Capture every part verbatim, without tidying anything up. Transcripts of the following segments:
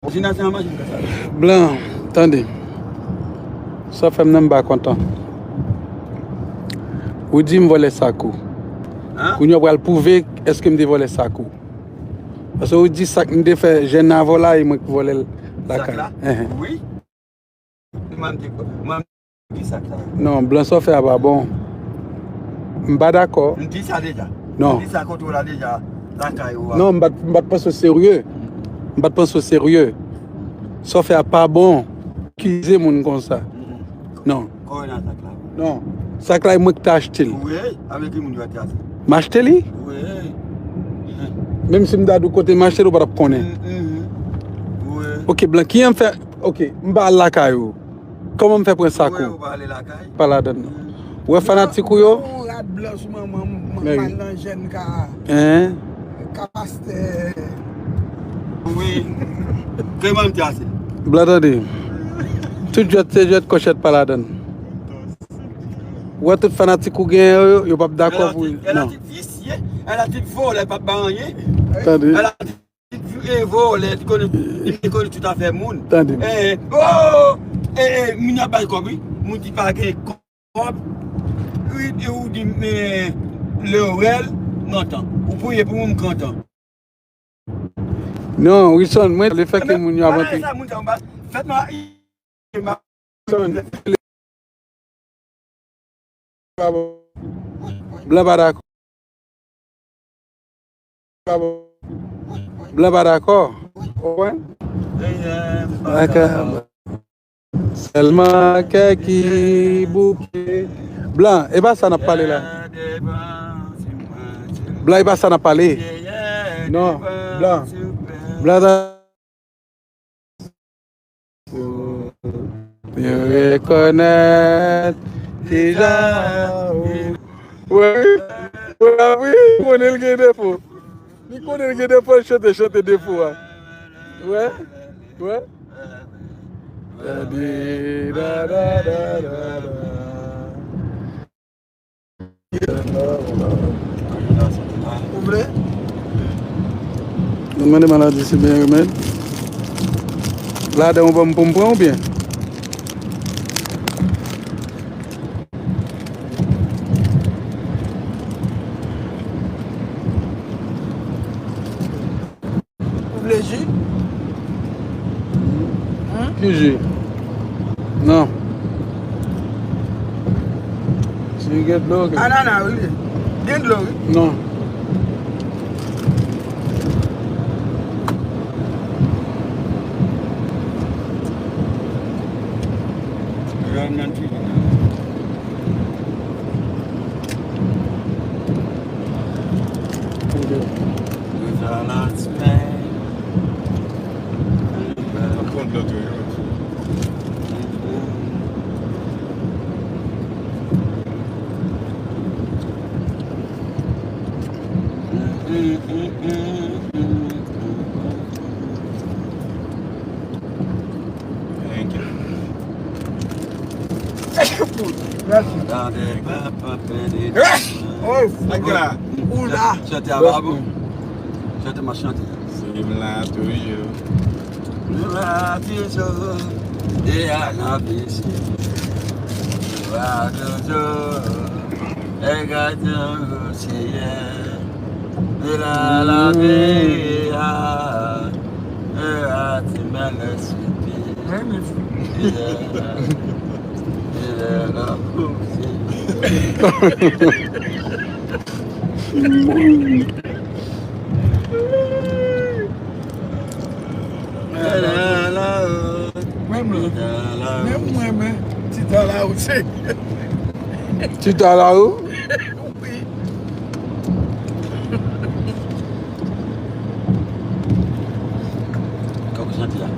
Jina se an manje m ka sa. Blan, tande. Sa w fè m nan m pa kontan. Ou di m vòlè sak ou. Hein? Kounye a w pral pwouve èske m te vòlè sak ou. Paske ou di sak m te fè jèn nan vòlè, e mwen ki vòlè l lakay. Sak la? Enhen. Wi. Mwen m te, mwen m di sak la. Non, Blan, sa w fè a pa bon. M pa dakò. M di sa deja. Non. M di sa kote w la deja, lakay ou a. Non, m pa t, m pa t panse w serye. M pa t panse w serye. Sa w fè a pa bon. Akize moun konsa. Mm-mm. Non. Kò w nan sak la. Non. Sak la, e mwen ki te achte l. Wi, avèk ki moun yo te achte. M achte li? Wi. Menm si m ta di w kote m achte l, ou pa t ap konnen. Mm, mm. Wi. Ok, Blan, kijan m fè? Ok, m pa al lakay ou. Kòman m fè pran sak ou? Wi, ou pa ale lakay. Pa ladann non. Ou wè fanatik ou yo? Yon rad blan sou manman m, manman nan jèn ka. Hein? Ka pastè. Wi. Kòman m te ase? Blan, tande. Tout jwèt se jwèt, kòchèt pa ladann. Ou wè tout fanatik ou genyen yo, yo p ap dakò pou. Non. Èl a ti visye, èl a ti vòlè, p ap ba anyen. Tande. Èl a ti vòlè, li konn, li konn tout afè moun. Tande. Eh, oh, eh, eh, moun ap bay kòb, wi. Moun ki pa gen kòb, wi, e ou di, men, Leorel, m kontan. Ou priye pou mwen, m kontan. Non, Wilson, mwen, le fè ke moun yo ap antre. Sa moun sa, fèt mwen, Wilson, Blan pa dakò. Blan pa dakò. Ou konprann? Dakò. Sèlman kè ki bouke. Blan, e pa sa n ap pale la. Blan, e pa sa n ap pale. Non, Blan. Blan, ta- Yo rekonèt deja. Wi, wi, wi, konnen l gen defo. Li konnen l gen defo, l chante, chante defo a. Wè, wè. Ou vle? Nou mande maladi se byen remèd. Ladan ou ban m pou m pran oubyen? Ou vle ji? Ki ji? Non. Si gen dlo, ok. Anana, wi. Gen dlo, wi. Non. Gran nan ti. Thank you. Mèsi. Oh, ou la. Chante a pa bon. Chante, m a chante. Si m la toujou. M la toujou. E a nan pisi. M la toujou. E gade yon gwo seyè. E la la vi a. E a ti mè lè sipi. E la la. E la la. Menm mwen, men, Tita la ou se. Tita la ou? Wi. Kòk santi a.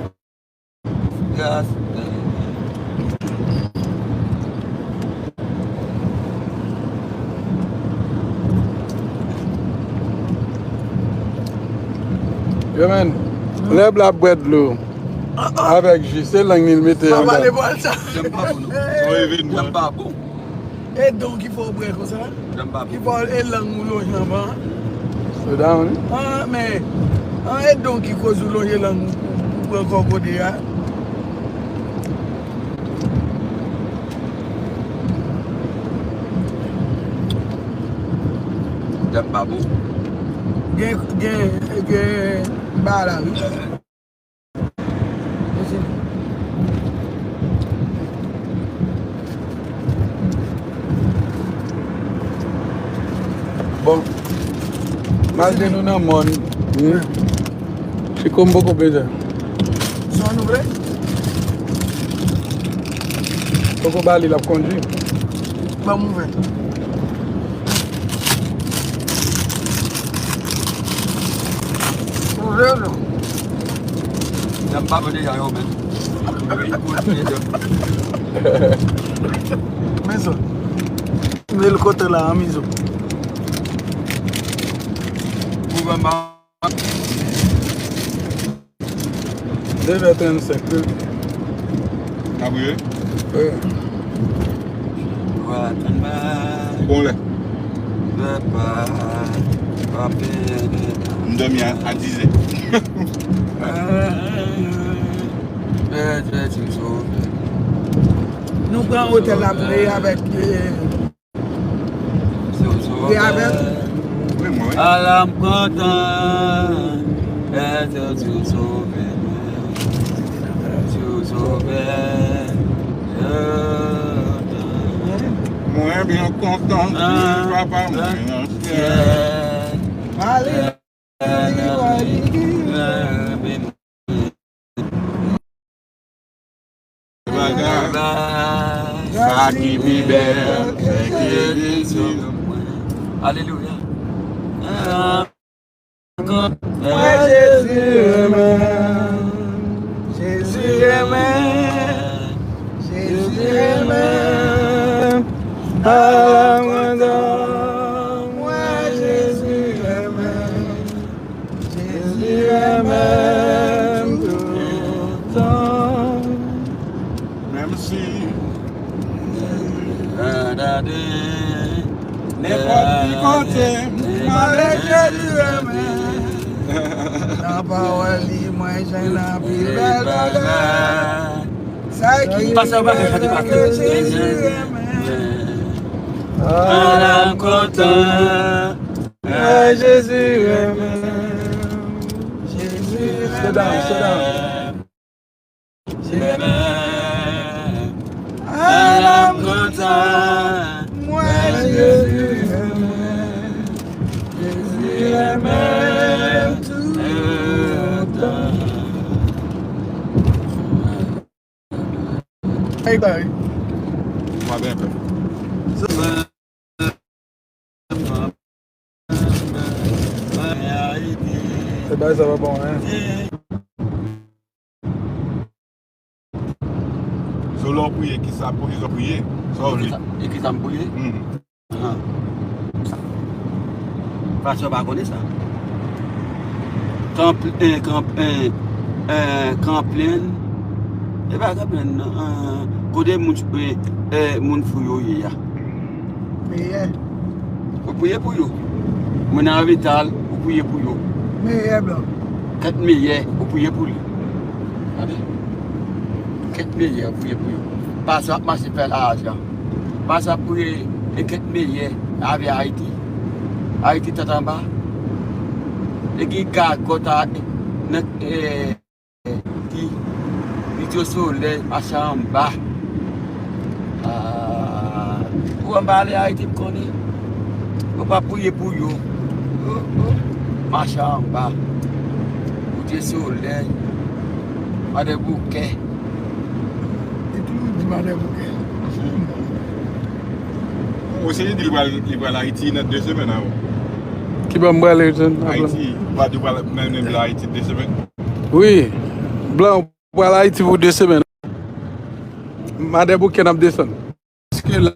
Yo, men, lè Blan ap bwè dlo avèk ji, se lang li l mete anba. Sa pale bòl sa. Janm pa bon, non. Son evenman. Janm pa bon. E don ki fè w bwè konsa? Ki fè w e lang ou lonje anba? Slow down, wi. Ah, men, ah, e don ki koz ou lonje lang ou pou, Pran kòkode a. Djab pa bon. Gen, gen, gen ba la, wi. Bon, malgre nou nan mòn, hmm, Chiko m poko bezwen. Son nou vle? Poko ba li, l ap kondui. Ban m ouvè. Ouvè non. Djab pa bon deja yo menm. Men sa. Men l kote la, an mizo. Gouvènman. Devè trannsenk, wi. N ap rive? Wi. Bon lè. M dòmi a, a dizè. Nou pran otèl la pou nou ye avèk, eh, Wi, mwen, wi. Ala m kontan, èske ou sove mwen, èske ou sove mwen. Mwen byen kontan, papa mwen an syèl. Alelouya. Bagay, sa ki pi bèl, se ke Jezi. Alelouya. Mwen Jezi renmen, Jezi renmen, Jezi renmen, a mwen dan, mwen Jezi renmen. Jezi renmen m toutan. Menm si nenpòt ki kote m ale, Jezi renmen. Nan pawòl li, mwen jwenn anpil bèl bagay. Sa ki fè ke Jezi renmen. Ala m kontan. Mwen Jezi renmen. Jezi renmen. Sit down, sit down. Jezi renmen. Ala m kontan. Mwen Jezi renmen. Jezi renmen toutan. Hey, guy. Mwen byen pè. Se bagay sa pa bon, hein? So, lè w priye, ki sa pozisyon w priye? Sa w vle? E ki sa, e ki sa m priye? Hmm. Ahan. Pastè pa konnen sa. Kan pl-, eh, kan, eh, eh, kan plenn. E pa kan plenn, non. Eh, kote moun, eh, eh, moun fou yo ye a? Meyè. Ou priye pou yo. Moun nan lopital, ou priye pou yo. Meyè blan. Kèt meyè, ou priye pou li. Tande? Kèt meyè, ou priye pou yo. Pastè ap mache fè laj la. Pastè ap priye e kèt meyè avè Ayiti. Ayiti tèt anba. E ki gagòt a nan, eh, Ayiti, li di yo solèy mache anba. Ah, ou anba ale Ayiti m konnen. Ou pa priye pou yo. Oh, oh. Mache anba. Ou di solèy. Madan Boukè. Li toujou di Madan Boukè. Ou se li di li pral, li pral Ayiti nan de semèn avan. Ki bò m prale, Ayiti, ou pa di w pral nan, nan Ayiti de semèn? Wi, blan, ou pral Ayiti pou de semèn. Madan Boukè n ap desann. Paske la,